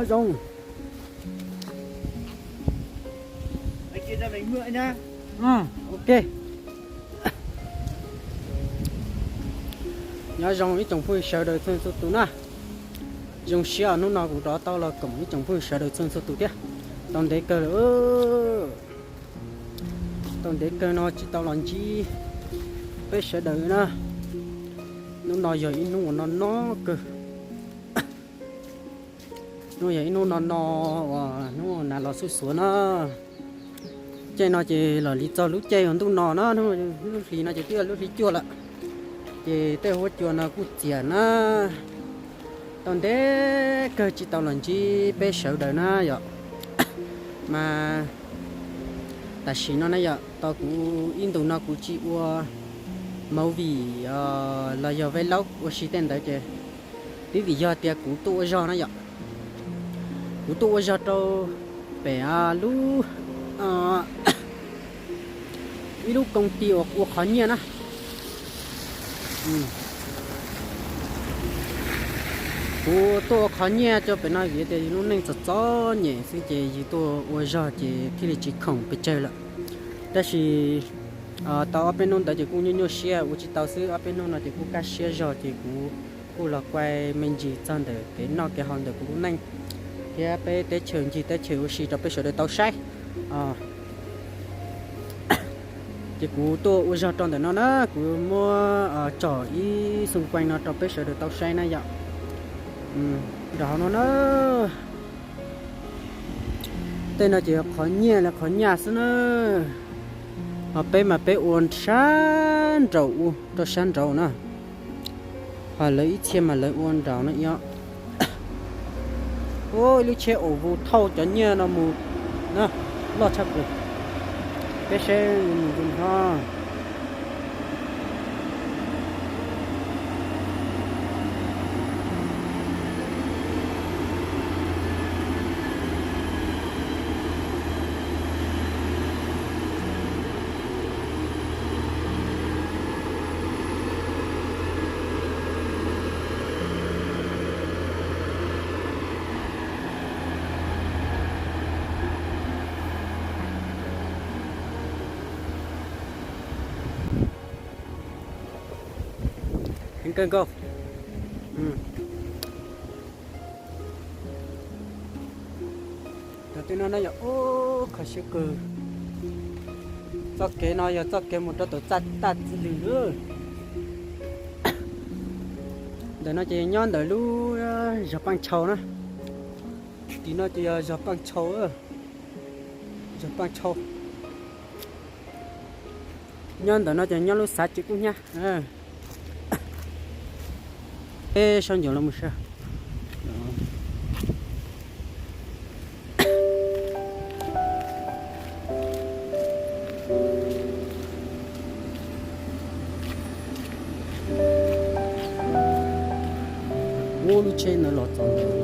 Zoo. Ok. Nyob zoo ib tsoom phooj ywg sawv daws txhua txhua tus na. Zoo siab hnub no kuv rov tau los koom ib tsoom phooj ywg sawv daws txhua txhua tus thiab. Tau ntev kawg lawm. Tau ntev kawg no tsis tau los ntsib peb sawv daws na. Hnub no yog ib hnub uas no no kawg. Hnub yog ib hnub no no uas hnub nas los xuj xuav na. Caij no ces los li txog lub caij uas ntuj no na, lub hlis no ces twb yog lub hli cuaj lawm. Ces tej huab cua no kuj txias na. Tau ntev kawg tsis tau los ntsib peb sawv daws na yom. Mas tam sim no na yom, tos kuv ib ntus no kuv tsis ua movie los yog vlog ua si tej ntawd ces twb vim yog tias kuv tuaj ua zog na yom. Kuv tuaj ua zog rau pem lub, ib lub koo ti uas ua qhov nyiaj na. Kuv tuaj ua qhov nyiaj rau pem no vim tias yus lub neej txom txom nyem xwb ces yus tuaj ua zog ces thiaj li tsis khoom pes tsawg lawm. Tab sis tau ob peb hnub ntawd ces kuj nyuaj nyuaj siab ua tsis tau xwb, ob peb hnub no ces kuj kaj siab zog ces kuv kuj los kuaj me ntsis txog ntawm kev noj kev haus ntawm kuv lub neej thiab peb teb chaws ncig teb chaws ua si rau peb sawv daws tau saib. Ces kuv tuaj ua zog rau ntawm no na, kuv muab tsom ib xung quanh no rau peb sawv daws tau saib na yom. Nram hauv no na, tej no ces qhov nyiaj li qhov nyaj xwb na. Ho peb mas peb ua sab nraum u rau sab nraud na. Ho lawv ib txhia mas lawv ua nraud no. Ib lub tsheb aus vus thauj cov nyiaj no mus na, loj tshaj plaws. Peb saib mus tus no. Heev kawg nkaus. Cov tej no no yog ub kho siab kawg. Txoj kev no yog txoj kev mus rau tom txaj Taj Txwj Lwm lawm. Ntawm no ces nyob ntawm lub zos Paj Tshau na. Tim no ces yog zos Paj Tshau, zos Paj Tshau. Nyob ntawm no ces nyob lub xav tsev kub hnyiab. Peb sab ncuav los mus saib. Ub, lub tsheb ntawd los txog ntawd.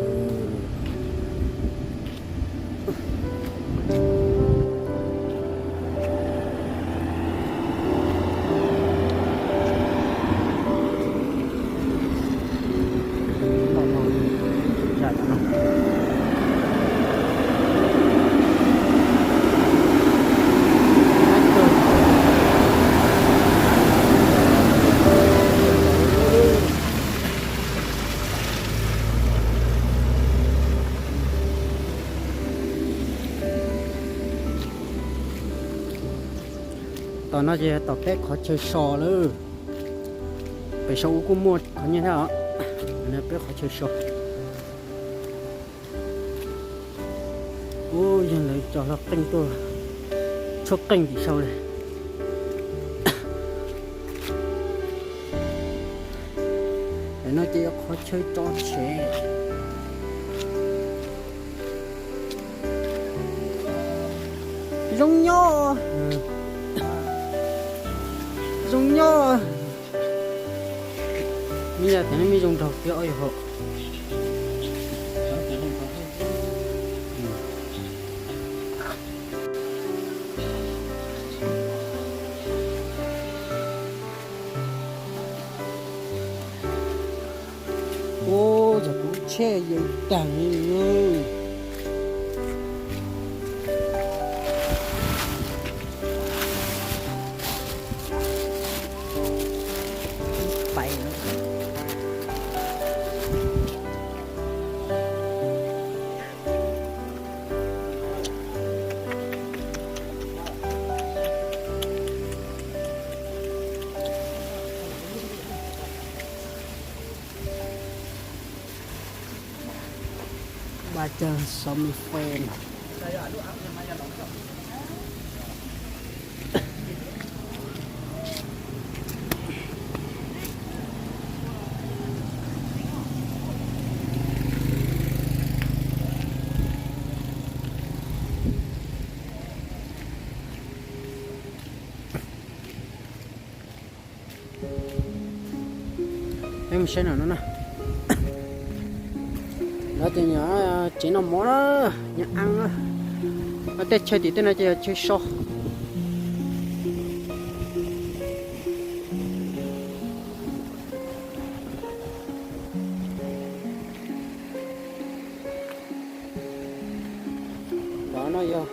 Tom no ces tom peb qhov chaw so lawm. Pem saum ub kuj muaj qhov nyiaj thiab os. Peb qhov chaw so. Ub, yog lawv cov hlau qeej tuaj tshuab qeej tim saud li. Tam no ces yog qhov chaw tso tsev. Zoo nyob, zoo nyob. Me yog tias nej me zoo nraug tiag os yog hauv. Ub, yog kuv Tsheb yeej tag li. Pais. Ba cag so mi fem. Peb mus saib no no na. No ces yog tsev noj mov na, nyob ab na. Tej chaw tim tej no ces yog chaw so. Ntawm no yog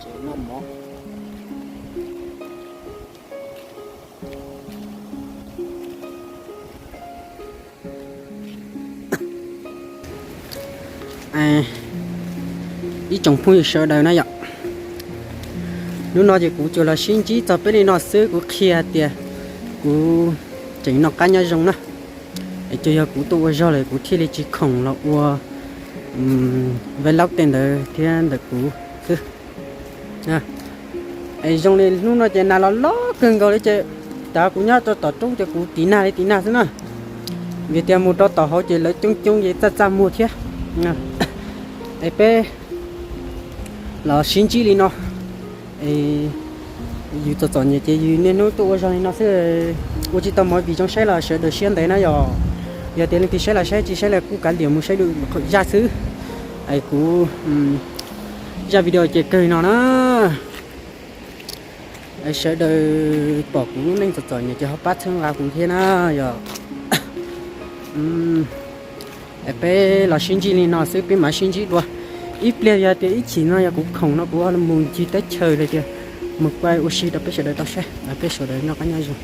tsev noj mov. Ib tsoom phooj ywg sawv daws na yom, hnub no ces kuv tsuas los sib ntsib txog peb li no xwb, kuv qhia tias kuv tseem noj qab nyob zoo na. Es ces yog kuv tuaj ua zog lawm kuv thiaj li tsis khoom los ua vlog tej ntawd thiab ntawm kuv xwb. Es zoo li hnub no ces nas los loj kawg nkaus li ces, tas kuv nyob rau tom roob ces kuv tiv nag li tiv nag xwb na. Vim tias mus rau tom hauv ces lawv coob coob ces txaj txaj muag thiab. Es peb los sib ntsib li no. Es yus txom txom nyem ces yus niaj hnub tuaj ua zog li no xwb, ua tsis tau movie zoo saib los sawv daws siab ntev na yom. Yog tias leej twg saib los saib, tsis saib los kuj kav liam mus saib lwm zaj xwb. Es kuv zaj video ces kawg li no na. Sawv daws pom kuv lub neej txom txom nyem ces ho pab txhawb nqa kuv thiab na yom. Es peb los sib ntsib li no xwb, peb mam sib ntsib dua. Ib pliag yog tias ib chim no yog kuv khoom no kuv mus ncig teb chaws li tias mus kuaj ua si rau peb sawv daws tau saib, peb sawv daws noj qab nyob zoo.